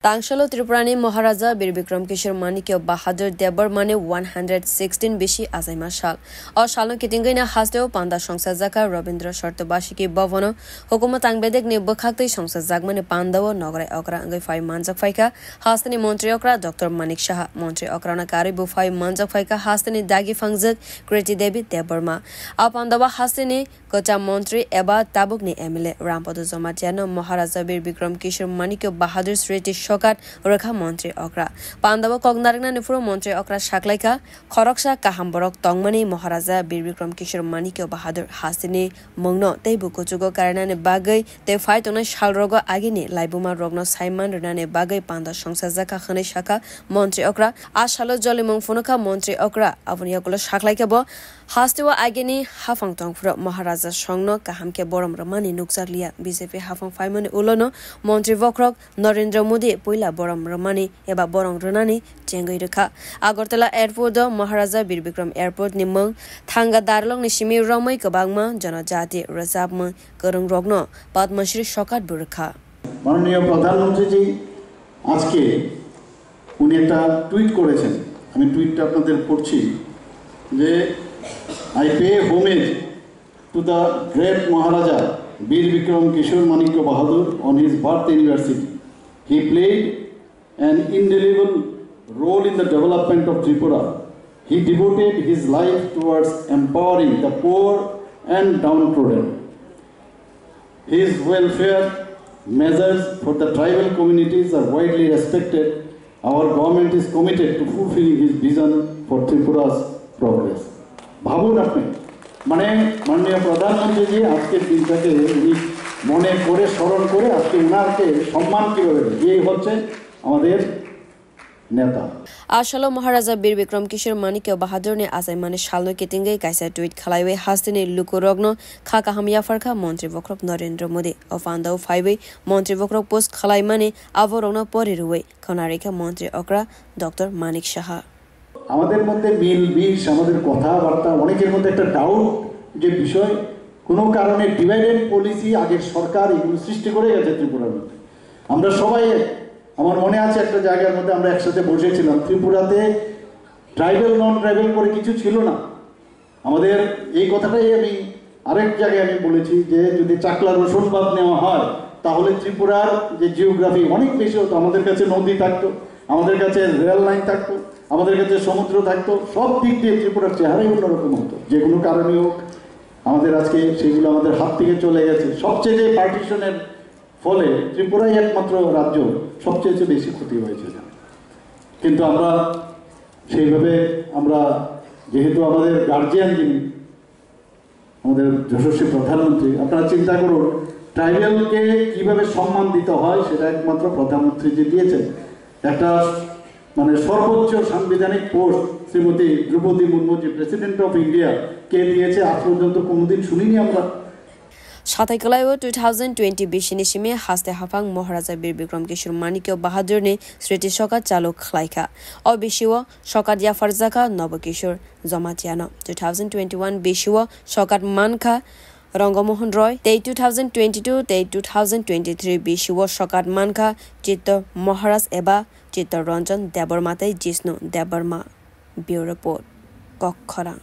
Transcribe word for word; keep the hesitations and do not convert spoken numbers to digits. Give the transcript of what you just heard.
Tangsalo Tripurani Maharaja Bir Bikram Kishore Manikya Bahadur Debbarmani one hundred sixteen bisi achaima sal. O salno kitingwino hasteo panda songsajakha Rabindra Sartobashiki Bhavano. Hukumu tangbedekni bwkhaktwi songsajakmani pandao nograi okra wngwi phai manjak phaikha hasteni montri okra Doctor Manik Saha. Montri okrano karwi bo phai manjak phaikha hasteni dagi phangjak Kriti Devi Debbarma. A pandao hasteni kwcham montri eba tabukni M L A Rampada Jamatia no Maharaja Bir Bikram Kishore Manikya Bahadur Smriti Sokat rwkha montri okra. Pandao kok narwknani phuru montri okra saklaikha, khoroksa kaham borok tongmani Maharaja Bir Bikram Kishore Manikya Bahadur hasteni mungno teibo kuchugo karainani bagwi tei phai tongnai salrogo agini laibuma rokno saiman rwnani bagwi panda songsajakha hwnwi sakha montri okra. A salo jolimung phunukha montri okra, aboni yagulo saklaikha bo. Hasteo agini haphang tongphuru Maharaja songno kaham khe borom rwmani nukjakliya. B J P haphang phaimani ulono montri bokhorok Narendra Modi puila borom rwmani eba borom rwnani chengwi rwkha. Agartala Airport o Maharaja Bir Bikram Airport ni mung thanga darlokni simi romwi kwbangma jonojati rwchapmung kwrwngrokno Padma Shri sokat bo rwkha. মাননীয় প্রধানমন্ত্রীজি আজকে উনি একটা টুইট করেছেন, আমি টুইটটা আপনাদের পড়ছি যে, "I pay homage to the great Maharaja Bir Bikram Kishore Manikya Bahadur on his birth anniversary. He played an indelible role in the development of Tripura. He devoted his life towards empowering the poor and downtrodden. His welfare measures for the tribal communities are widely respected. Our government is committed to fulfilling his vision for Tripura's progress." ভাবুন আপনি, মানে, মাননীয় প্রধানমন্ত্রীজি আজকের দিনটাকে উনি মনে করে, স্মরণ করে আজকে ওনাকে সম্মান কীভাবে দেন, এই হচ্ছে আমাদের নেতা। A salo Maharaja Bir Bikram Kishore Manikya Bahadurni achaimani salno kitingwi kaisa tweet khlaiwi hasteni lukurokno kha kaham yapharkha Montri Bokhorok Narendra Modi. O pandao phaiwi Montri Bokhorok post khlaimani aborokno pori rwui khwnarikha Montri Okra Doctor Manik Saha. আমাদের মধ্যে মিল মিশ, আমাদের কথাবার্তা, অনেকের মধ্যে একটা ডাউট যে বিষয়, কোনো কারণে ডিভাইড অ্যান্ড পলিসি আগের সরকার এগুলো সৃষ্টি করে গেছে ত্রিপুরার মধ্যে। আমরা সবাই, আমার মনে আছে একটা জায়গার মধ্যে আমরা একসাথে বসেছিলাম, ত্রিপুরাতে ট্রাইবাল নন ট্রাইবাল করে কিছু ছিল না। আমাদের এই কথাটাই আমি আরেক জায়গায় আমি বলেছি যে যদি চাকলা রসুন বাদ নেওয়া হয়, তাহলে ত্রিপুরার যে জিওগ্রাফি অনেক বেশি হতো। আমাদের কাছে নদী থাকতো, আমাদের কাছে রেল লাইন থাকতো, আমাদের কাছে সমুদ্র থাকতো, সব দিক দিয়ে ত্রিপুরার চেহারাই অন্যরকম হতো। যে কোনো কারণে হোক, আমাদের আজকে সেগুলো আমাদের হাত থেকে চলে গেছে। সবচেয়ে যে পার্টিশনের ফলে ত্রিপুরাই একমাত্র রাজ্য সবচেয়ে বেশি ক্ষতি হয়েছে। কিন্তু আমরা সেইভাবে, আমরা যেহেতু আমাদের গার্জিয়ান যিনি, আমাদের যশস্বী প্রধানমন্ত্রী, আপনারা চিন্তা করুন, ট্রাইবালকে কিভাবে সম্মান দিতে হয় সেটা একমাত্র প্রধানমন্ত্রী যে দিয়েছেন। একটা, মানে, সর্বোচ্চ সাংবিধানিক পোস্ট শ্রীমতী দ্রৌপদী মুর্মু যে প্রেসিডেন্ট অফ ইন্ডিয়া কে দিয়েছে, আজ পর্যন্ত কোনোদিন শুনিনি আমরা। Satai kwlaio two thousand twenty bisini simi haste haphang Maharaja Bir Bikram Kishore Manikya Bahadurni Smriti Sokat chalu khlaikha. O bisio sokat yapharjakha Nobo Kishore Jamatiano. Two thousand twenty-one bisio sokat mankha Rangamohan Roy, tei two thousand twenty-two tei two thousand twenty-three bisio sokat mankha Chittor Maharaj eba Chittor Ranjan Debbarma tei Jishnu Debbarma. Bureau Report, Kokkhorang.